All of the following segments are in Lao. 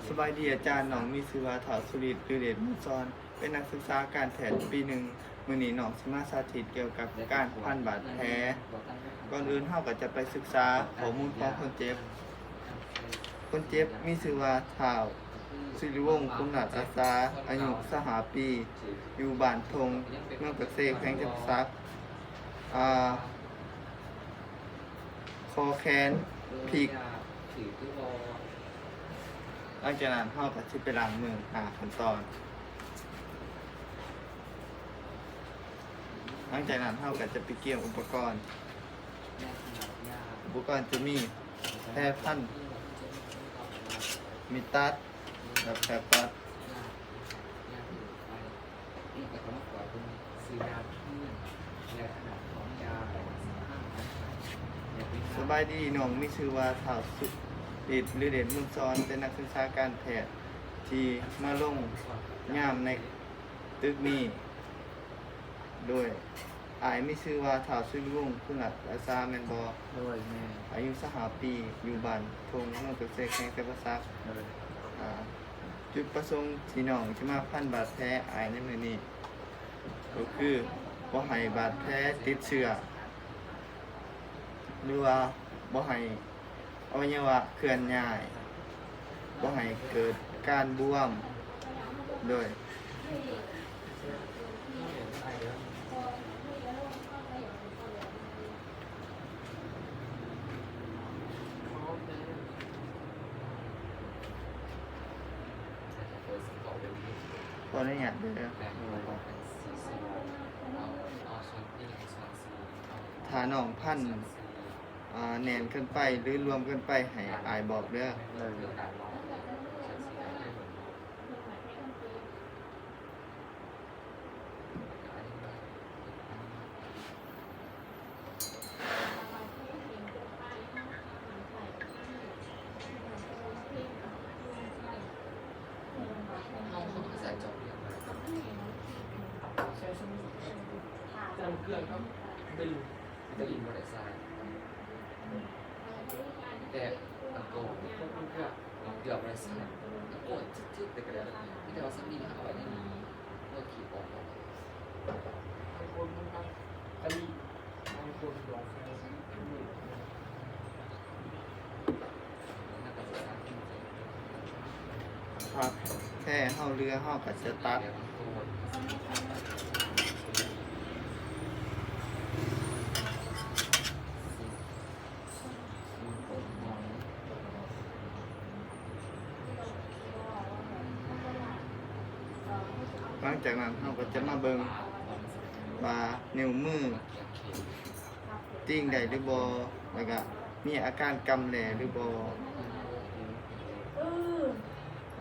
ສະບາຍດີອາຈານ, ນ້ອງມີຊື່ວ່າ ທ້າວ ສຸລິດ ຫຼື ເດດ ບຸນສອນ, ເປັນນັກສຶກສາການແພດປີໜຶ່ງ. ມື້ນີ້ນ້ອງຊິມາສາທິດກ່ຽວກັບການພັນບາດແຜ. ກ່ອນອື່ນເຮົາກໍຈະໄປສຶກສາຂໍ້ມູນຂອງຄົນເຈັບ. ຄົນເຈັບມີຊື່ວ່າ ທ້າວ ສິລິວົງ ຄຸນລັດອາສາ, ອາຍຸຊາວຫ້າປີ, ຢູ່ບ້ານທົ່ງ ເມືອງປາກເຊ, ແຂວງຈຳປາສັກ. ອ່າ ຂໍ້ແຂນພິກ. ຫຼັງຈາກນັ້ນເຮົາກໍຊິໄປລ້າງມື. ຫ້າຂັ້ນຕອນ. ຫຼັງຈາກນັ້ນເຮົາກໍຈະໄປກຽມອຸປະກອນ. ອຸປະກອນຈະມີແຜພັນ, ມີດຕັດ ແລະ ແຜຕັດ. ສະບາຍດີ, ນ້ອງມີຊື່ວ່າ ທ້າວ ສຸລິດ ຫຼື ເດດ ບຸນສອນ, ເປັນນັກສຶກສາການແພດທີ່ມາລົງຍາມໃນຕຶກນີ້. ໂດຍ ອ້າຍມີຊື່ວ່າ ທ້າວ ສຸລິວົງ ຄຸນລັດອາສາ ແມ່ນບໍ່? ໂດຍ ແມ່ນ. ອາຍຸຊາວຫ້າປີ, ຢູ່ບ້ານທົ່ງ ເມືອງປາກເຊ, ແຂວງຈຳປາສັກ. ໂດຍ. ອ່າ ຈຸດປະສົງທີ່ນ້ອງຈະມາພັນບາດແຜອ້າຍໃນມື້ນີ້ ກໍຄືບໍ່ໃຫ້ບາດແຜຕິດເຊື້ອ ຫຼືວ່າບໍ່ໃຫ້ອະໄວຍະວະເຄື່ອນຍ້າຍ, ບໍ່ໃຫ້ເກີດການບວມ. ໂດຍ. ຂໍອະນຸຍາດເດີ. ຖ້ານ້ອງພັນ ອ່າ ແໜ້ນເກີນໄປ ຫຼື ລວມເກີນໄປ ໃຫ້ອ້າຍບອກເດີ. ໂດຍ. ແຕ່ອັນໂຕນີ້ເກືອບບໍ່ໄດ້ໃສ່ ອັນໂຕຈິດໆ ແຕ່ກໍໄດ້ ມີແຕ່ວ່າສຳລີເອົາໄວ້ໃນນີ້ ເມື່ອກີ້ອອກ ບາງຄົນມັນມັກສຳລີ ບາງຄົນກໍໃສ່ ຖ້າແຜເຮົາເຫຼືອ ເຮົາກໍຈະຕັດ. ຫຼັງຈາກນັ້ນເຮົາກໍຈະມາເບິ່ງວ່ານິ້ວມືຕີງໄດ້ຫຼືບໍ່ ແລ້ວກໍມີອາການກຳແຫຼຫຼືບໍ່.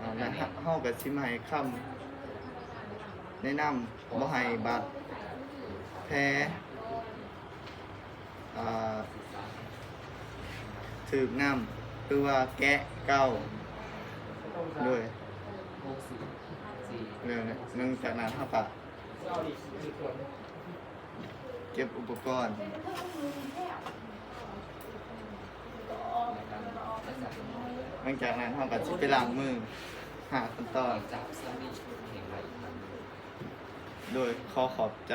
ອາ ແລະ ເຮົາກໍຊິມາໃຫ້ຄຳແນະນຳ ບໍ່ໃຫ້ບາດແຜ ອ່າ ຖືກນ້ຳ ຫຼືວ່າແກະເກົາ. ໂດຍ ແລ້ວຫຼັງຈາກນັ້ນເຮົາກໍເກັບອຸປະກອນ. ຫຼັງຈາກນັ້ນເຮົາກໍຊິໄປລ້າງມື. ຫ້າຂັ້ນຕອນ. ໂດຍ ຂໍຂອບໃຈ.